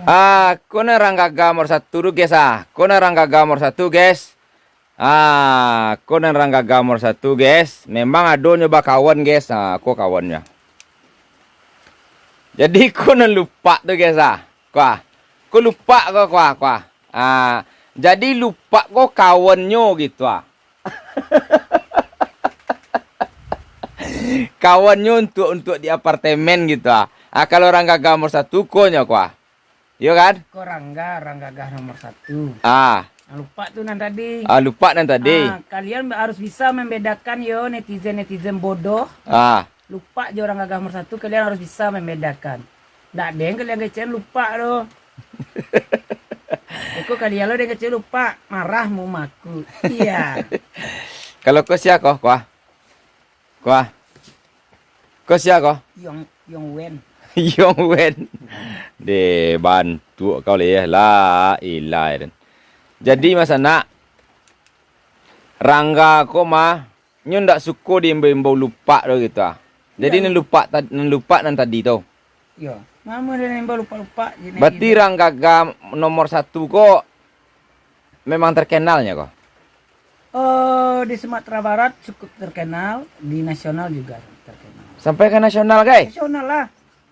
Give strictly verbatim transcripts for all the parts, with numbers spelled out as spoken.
Ah, ko nan rang gagah nomor satu tu, guys, ah. Ko nan rang gagah nomor satu, guys. Ah, ko nan rang gagah nomor satu, guys. Memang ado nyo bakawan, guys. Ah, ko kawannyo. Jadi, ko nan lupak tu, guys, ah. Kuah. Ko lupak ko, kuah, kuah. Ah, jadi lupak ko kawannyo gitu, ah. Kawannyo untuk, untuk di apartemen gitu, ah. Ah, kalau rang gagah nomor satu, ko nyo, kuah. Iyo kan? Ko Rangga, rang gagah nomor satu. Ah. Nah, lupak tu nan tadi. Ah, lupak nan tadi. Ah, kalian harus bisa membedakan yo netizen-netizen bodoh. Ah. Lupak jo rang gagah nomor satu, kalian harus bisa membedakan. Ndak den kalian kecekan lupak tu. Iko kalian lo den kecekan lupak, marah mumaku. Iya. Kalau ko sia ko, kuah? Kuah. Ko sia ko? Yong, Yong Wen. Yong Wen. Deh, bantuak kau leh, lah, ilah, Ren. Jadi, Mas Anak, Rangga ko mah, nyo ndak suko diimbau-imbau lupak tu gitu, ah. Jadi, Iyo. nan lupak tad-, nan lupak nan tadi tu. Iyo. Mama dia imbau lupak-lupak, jadi Berarti gitu. rang gagah nomor satu ko memang terkenalnya ko? Oh, di Sumatera Barat cukup terkenal, di nasional juga terkenal. Sampai ka nasional, gai? Nasional lah.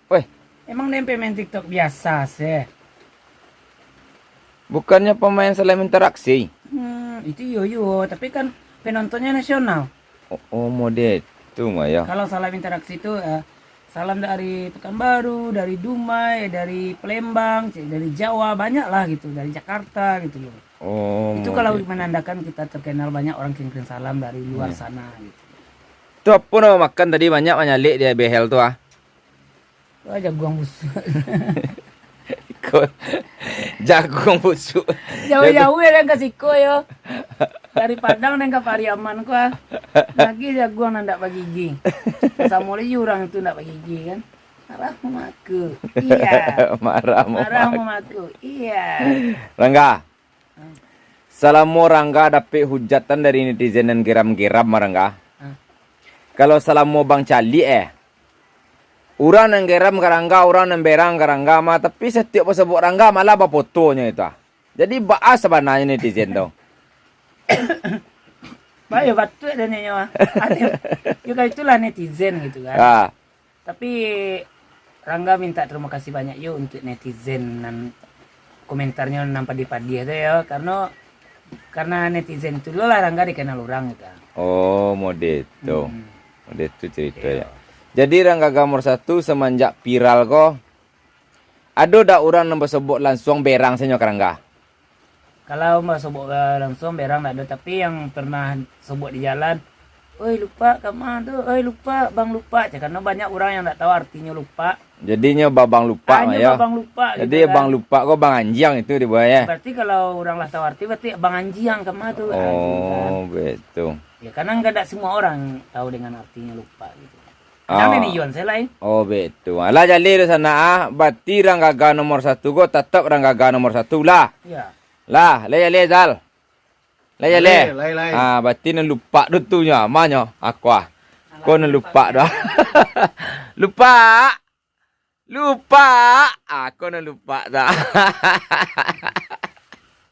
Weh. Emang den main TikTok biasa seh. Bukannya pemain salam interaksi? Hmm, itu iyo, iyo. Tapi kan penontonnya nasional. Oh, oh, mode tu mah ya. Kalau salam interaksi tu, eh, salam dari Pekanbaru, dari Dumai, dari Palembang, cek, dari Jawa, banyak lah gitu, dari Jakarta gitu loh. Oh, Itu kalau mode tu. menandakan kita terkenal, banyak orang kirim-kirim salam dari luar Hmm. sana gitu. Tu apo namo makan tadi banyak manyalek di behel tu, ah? Wah, jaguang busuak. Ko, jaguang busuak. Jauah-jauah ya, den ka siko yo. Dari Padang den ka Pariaman ko, ah. Lagi jaguang nan ndak bagigi. Samo lagi urang tu ndak bagigi kan. Marah mamaku. Iya. Marah Marah mamaku. mamaku. Iya. Rangga. Hmm. Salamo Rangga dapek hujatan dari netizen nan geram-geram mah, Rangga. Hmm. Kalau salamo Bang caliak, eh, urang nan geram ka Rangga, urang nan berang ka Rangga mah, tapi satiok basobok Rangga malah bapotonyo itu, ah. Jadi, baa sabananyo netizen tu? Baik, batua dan nyo, ah. Ada. Yo, kan itulah netizen gitu kan. Ah. Tapi, Rangga minta terima kasih banyak yo untuk netizen nan komentarnyo nan padiah-padiah tu yo, karena, karena netizen tu lo lah Rangga dikenal urang gitu. Oh, mode tu. Hmm. Mode tu cerita Iyo. ya. Jadi, Rangga Gamor Satu semenjak viral ko, ado dak urang nan basobok lansuang berang sanyo ka Rangga? Kalau basobok, eh, lansuang berang dak ado, tapi yang pernah sobok di jalan, "Oi, lupak, ka ma tu? Oi, lupak, bang lupak." Cak, karena banyak urang yang dak tahu artinyo lupak. Jadinyo babang lupak Hanyo mah, yo. babang lupak Jadi, gitu kan. bang lupak ko bang anjiang itu dibuat, ya? Berarti kalau urang lah tahu arti, berarti bang anjiang ka ma tu, ah, gitu kan. Oh, betul. Ya, karena enggak, dak semua orang tahu dengan artinya lupak gitu. Kadang Ah. ninion sajo lain. Oh, betul. Alah, jaleh tu sanak, ah. Bati rang gagah nomor satu ko, tatap rang gagah nomor satu lah. Ya. Lah, lai jaleh, Zal. Lai jaleh. Lai, lai, lai. Ah, bati nan lupak tu tu nyo, amanyo. Aku ah. Ko nan lupak tu. Lupak. Lupak. Ah, ko nan lupak tu.